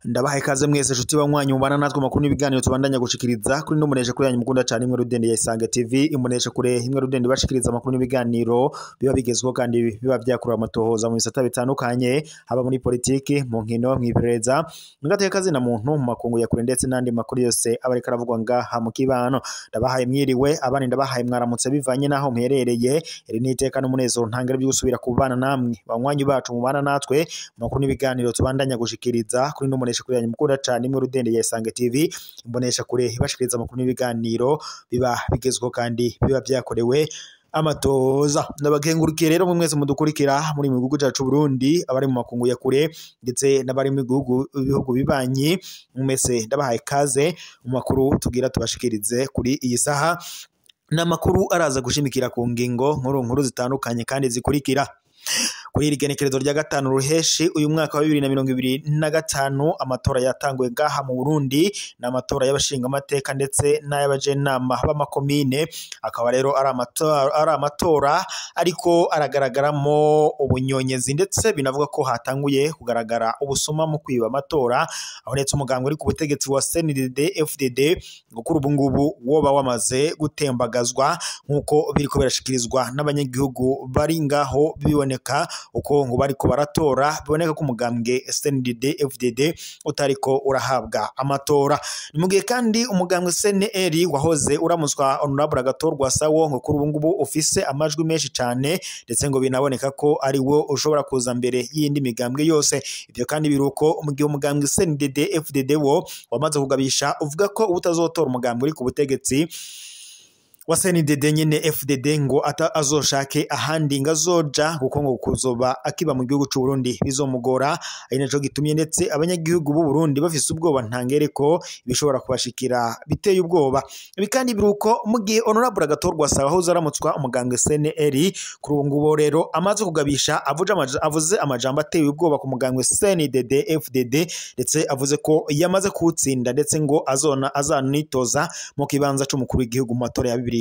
Ndabahaye ikaze mwese nshuti banywanyi mubana natwe makuru n'ibiganiro tubandanya gushikiriza kuri no munesha kuri yanyu mukunda cyane imwe rudende ya Isange TV, imunesha kure imwe rudende bashikiriza amakuru n'ibiganiro biba bigezweho kandi biba byakuruye amatohoza mu bisata bitandukanye, haba muri politiki, mu nkino, mw'iperereza, mu gateka kazina muntu, mu makungu ya kure ndetse n'andi makuru yose aba ariko aravugwa ngaha mu kibano. Ndabahaye mwiriwe, abandi ndabahaye mwaramutse bivanye naho muherereye. Iri ni iteka n'umunezero ntangere byo gusubira kubana namwe banywanyi bacu mubana natwe mu makuru n'ibiganiro tubandanya gushikiriza kuri no munesha kure yanyu mukunda cyane imwe rudende ya Isange TV, imbonesha kure ibashikiriza amakuru n'ibiganiro biba bigezweho kandi biba byakorewe amatoza. Ndabakengurukiye rero mwese mudukurikira muri mu gihugu cyacu Burundi, abari mu makungu ya kure ndetse n'abari mu bihugu bibanyi, mwese ndabahaye kaze mu makuru tugira tubashikirize kuri iyi saha. N'amakuru araza gushimikira ku ngingo nkuru nkuru zitandukanye kandi zikurikira. Kuri iri genekerezo rya 5 ruheshi uyu mwaka wa 2025, amatora yatanguye ngaha mu Burundi, n'amatora y'abashinga amateka ndetse n'ay'abajenama b'amakomine. Akaba rero ari amatora ariko aragaragaramo ubunyonyezi, ndetse binavuga ko hatanguye kugaragara ubusuma mu kwiba amatora, aho ndetse umugambwe uri ku butegetsi wa CNDD FDD ngo kuri ubu ngubu woba wamaze gutembagazwa, nk'uko biriko birashikirizwa n'abanyagihugu bari ngaho biboneka uko ngo bariko baratora, biboneka ko umugambwe CNDD FDD utariko urahabwa amatora. Ni mu gihe kandi umugambwe CNL wahoze uramutswa Honorable Agathon Sawo ngo kuri ubu ngubu ufise amajwi menshi cyane, ndetse ngo binaboneka ko ari wo ushobora kuza mbere y'indi migambwe yose. Ibyo kandi biruko mu gihe umugambwe CNDD FDD wo wamaze kugabisha uvuga ko utazotora umugambwe uri ku butegetsi wa CNDD nyene FDD ngo azoshake ahandi ngazoja, kuko ngo kuzoba akiba mu gihugu c'u Burundi bizomugora. Ari naco gitumye ndetse abanyagihugu b'u Burundi bafise ubwoba ntangere ko bishobora kubashikira biteye ubwoba. Ibi kandi biruko mu gihe Honorable Agathon Rwasa wahoze aramutswa umugambwe CNL kuri ubu ngubu rero amaze kugabisha avuze amajambo ateye ubwoba ku mugambwe CNDD FDD, ndetse avuze ko yamaze kuwutsinda, ndetse ngo azona azanitoza mu kibanza c'umukuru w'igihugu mu matora ya 2027.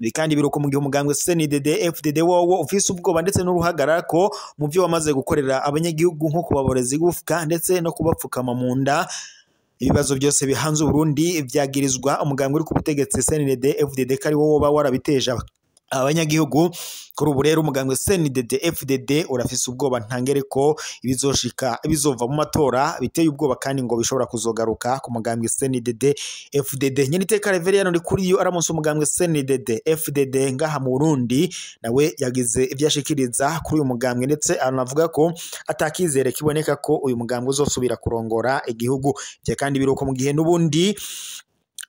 Ibi kandi biruko mu gihe umugambwe CNDD FDD wowo ufise ubwoba ndetse n'uruhagarara ko mu byo wamaze gukorera abanyagihugu nko kubaboreza igufwa ndetse no kubapfukama mu nda, ibibazo byose bihanze Burundi byagirizwa umugambwe uri ku butegetsi CNDD FDD ko ari wo woba warabiteje abanyagihugu. Kuri ubu rero umugambwe CNDD FDD urafise ubwoba ntangere ko ibizoshika bizova mu matora biteye ubwoba, kandi ngo bishobora kuzogaruka ku mugambwe CNDD FDD. Nyene iteka Reverien uri kuri yo aramunsi umugambwe CNDD FDD ngaha mu Burundi, nawe yagize ivyashikiriza kuri uyu mugambwe, ndetse anavuga ko atakizere kiboneka ko uyu mugambwe uzosubira kurongora igihugu. Ivyo kandi biruko mu gihe n'ubundi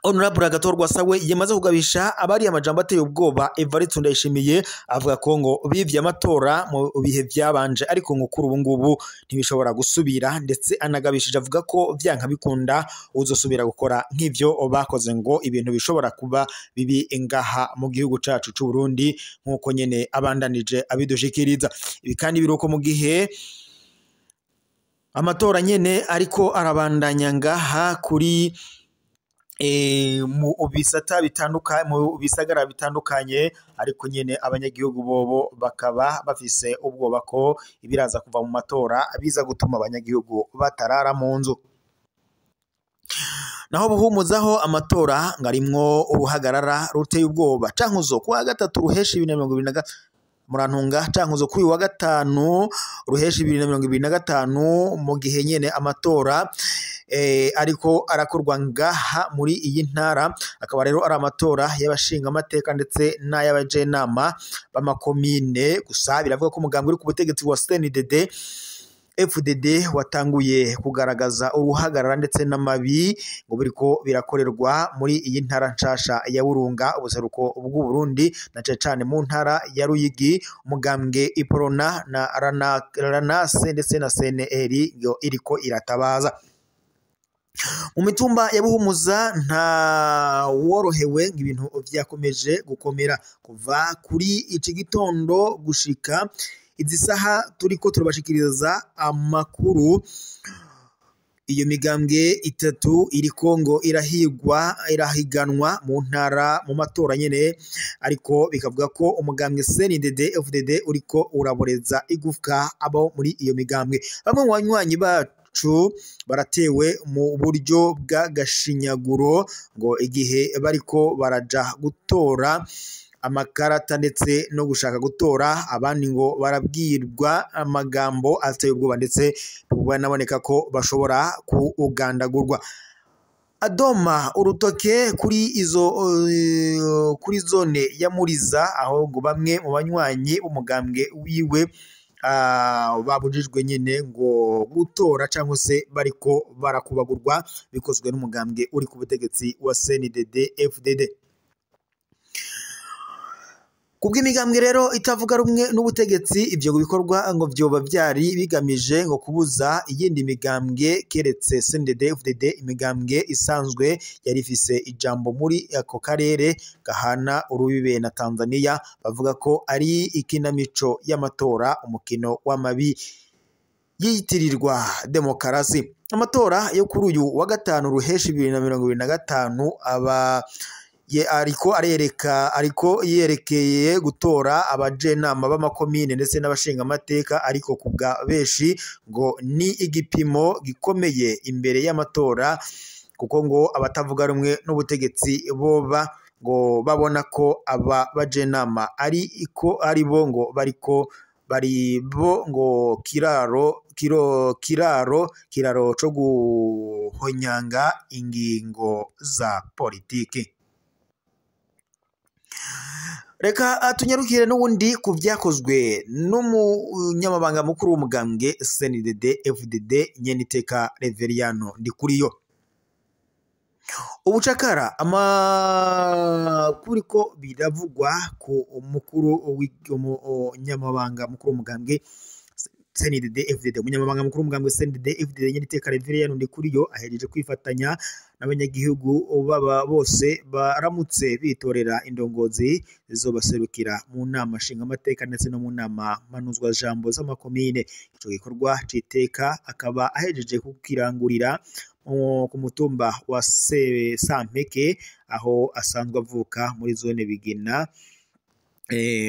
Honorable Agathon Rwasa we yamaze kugabisha abari amajambo ateye ubwoba Evariste Ndayishimiye, avuga ko ngo bivye amatora mu bihe byabanje ariko ngo kuri ubu ngubu ntibishobora gusubira, ndetse anagabishije avuga ko vyanka bikunda uzosubira gukora nk'ivyo bakoze ngo ibintu bishobora kuba bibi ngaha mu gihugu cacu c'u Burundi, nkuko nyene abandanije abidushikiriza. Ibi kandi biruko mu gihe amatora nyene ariko arabandanya ngaha kuri mu bisata bitandukanye, mu bisagara bitandukanye, ariko nyene abanyagihugu bobo bakaba bafise ubwoba ko ibiraza kuva mu matora biza gutuma abanyagihugu batarara mu nzu. Naho buhumuzaho amatora ngarimwo uruhagarara ruteye ubwoba. Cankuzo kuwa 3 ruheshi 2025, murantunga, cankuzo kuri wa 5 ruheshi 2025, mu gihe nyene amatora ariko arakorwa ngaha muri iyi ntara, akaba rero ari amatora y'abashinga amateka ndetse n'ay'abajenama b'amakomine. Gusa biravuga ko umugambwe uri ku butegetsi wa CNDD FDD watanguye kugaragaza uruhagarara ndetse n'amabi ngo biriko birakorerwa muri iyi ntara nshasha ya Burunga, ubuseruko bw'u Burundi, na cane cane mu ntara ya Ruyigi. Umugambwe Iprona na Ranase ndetse na CNL yo iriko iratabaza. Mu mitumba ya Buhumuza nta worohewe, ibintu vyakomeje gukomera kuva kuri iki gitondo gushika izi saha turiko turabashikiriza amakuru. Iyo migambwe itatu iriko ngo irahigwa irahiganwa mu ntara mu matora nyene, ariko bikavuga ko umugambwe CNDD FDD uriko uraboreza igufwa abo muri iyo migambwe. Bamwe mu banywanyi bacu baratewe mu buryo bw'agashinyaguro ngo igihe bariko baraja gutora amakarata ndetse no gushaka gutora, abandi ngo barabwirwa amagambo ateye ubwoba ndetse banaboneka ko bashobora kugandagurwa. Adoma urutoke kuri izo kuri zone ya Muriza, aho ngo bamwe mu banywanyi b'umugambwe wiwe babujijwe nyine ngo gutora cyangwa se bariko barakubagurwa, bikozwe n'umugambwe uri ku butegetsi wa CNDD FDD. Kubw'imigambwe rero itavuga rumwe n'ubutegetsi, ibyo bikorwa ngo vyoba vyari bigamije ngo kubuza iyindi migambwe keretse CNDD FDD, imigambwe isanzwe yari ifise ijambo muri ako karere gahana urubibe na Tanzania. Bavuga ko ari ikinamico y'amatora, umukino w'amabi yitirirwa demokarasi. Amatora yo kuri uyu wa gatanu ruheshi 2025 aba ye ariko arereka ariko yerekeye gutora abajenama b'amakomine ndetse n'abashingamateka, ariko kubwa benshi ngo ni igipimo gikomeye imbere y'amatora, kuko ngo abatavuga rumwe n'ubutegetsi boba ngo babona ko aba bajenama ari ko ari bo ngo bariko bari bo ngo kiraro kiro kiraro kiraro co guhonyanga ingingo za politiki. Reka tunyarukire n'ubundi ku vyakozwe n'umunyamabanga mukuru w'umugambwe CNDD FDD Nyeniteka Reveriyano Ndikuriyo. Ubucakara amakuru ko biravugwa ku mukuru w'umunyamabanga mukuru w'umugambwe CNDD FDD, umunyamabanga mukuru w'umugambwe CNDD FDD Nyeniteka Reveriyano Ndikuriyo ahejeje kwifatanya n'abanyagihugu baba bose baramutse bitorera indongozi zizobaserukira mu nama nshingamateka ndetse no mu nama mpanuzwajambo z'amakomine. Ico gikorwa c'iteka akaba ahejeje kukirangurira ku mutumba wa Sampeke, aho asanzwe avuka muri zone Bigina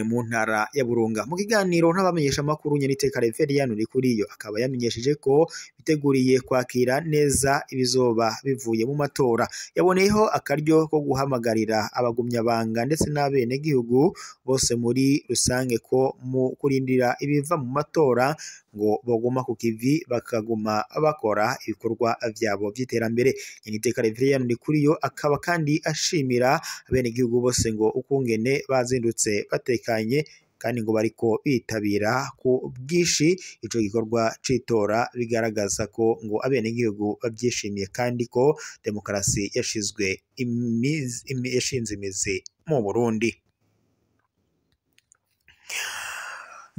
mu ntara ya Burunga. Mu kiganiro n'abamenyesha makuru Nyeniteka Reveriyano Ndikuriyo akaba yamenyesheje ko biteguriye kwakira neza ibizoba bivuye mu matora. Yaboneyeho akaryo ko guhamagarira abagumyabanga ndetse n'abenegihugu bose muri rusange ko mu kurindira ibiva mu matora ngo boguma ku kivi bakaguma bakora ibikorwa vyabo vy'iterambere. Nyeniteka Reveriyano Ndikuriyo akaba kandi ashimira abenegihugu bose ngo ukungene bazindutse batekanye kandi ngo bariko bitabira ku bwinshi ico gikorwa c'itora, bigaragaza ko ngo abenegihugu bavyishimiye kandi ko demokarasi yashizwe yashinze imizi mu Burundi.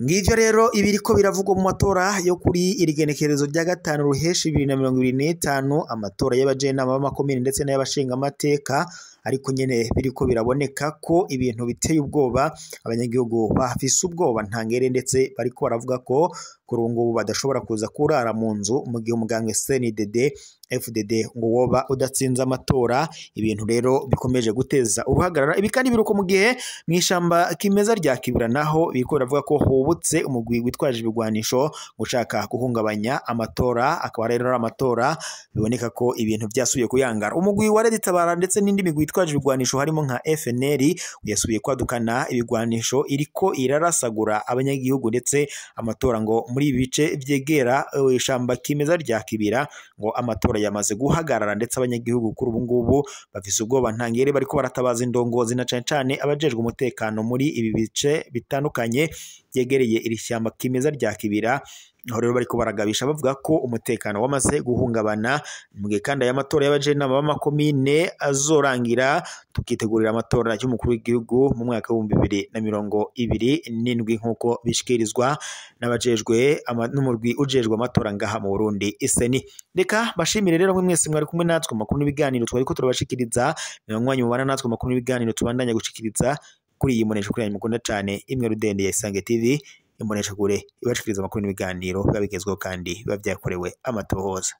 Ngivyo rero ibiriko biravugwa mu matora yo kuri iri genekerezo rya gatanu ruheshi 2025, amatora y'abajenama b'amakomine ndetse n'ay'abashingamateka, ariko nyene biriko biraboneka ko ibintu biteye ubwoba, abanyagihugu bafise ubwoba ntangere ndetse bariko baravuga ko kuri ubu ngubu badashobora kuza kurara mu nzu mu gihe umugambwe CNDD FDD ngo woba udatsinze amatora. Ibintu rero bikomeje guteza uruhagarara. Ibi kandi biruko mu gihe mw'ishamba kimeza rya Kibira naho biriko biravuga ko hubutse umugwi witwaje ibigwanisho gushaka guhungabanya amatora, akaba rero ari amatora biboneka ko ibintu byasubiye kuyangara. Umugwi wa Red Tabara ndetse n'indi migwi yitwaje ibigwanisho harimo nka FNL yasubiye kwadukana ibigwanisho iriko irarasagura abanyagihugu, ndetse amatora ngo muri ibi bice vyegera ishamba kimeza rya Kibira ngo amatora yamaze guhagarara, ndetse abanyagihugu kuri ubu ngubu bafise ubwoba ntangere, bariko baratabaza indongozi na cane cane abajejwe umutekano muri ibi bice bitandukanye byegereye iri shyamba kimeza rya Kibira, aho rero bariko baragabisha bavuga ko umutekano wamaze guhungabana. Mu gihe kandi aya matora y'abajenama b'amakomine azorangira tukitegurira amatora y'umukuru w'igihugu mu mwaka w'ibihumbi 2027 nk'uko bishikirizwa n'abajejwe n'umurwi ujejwe amatora ngaha mu Burundi iseni. Reka bashimire rero mwe mwese mwari kumwe natwe makuru n'ibiganiro twariko turabashikiriza, mwanywanyi mubana natwe makuru n'ibiganiro tubandanya gushikiriza kuri iyi mbonesha kure mukunda cane imwe rudende ya Isange TV, imbonesha kure ibashikiriza amakuru n'ibiganiro biba bigezweho kandi biba vyakorewe amatohoza.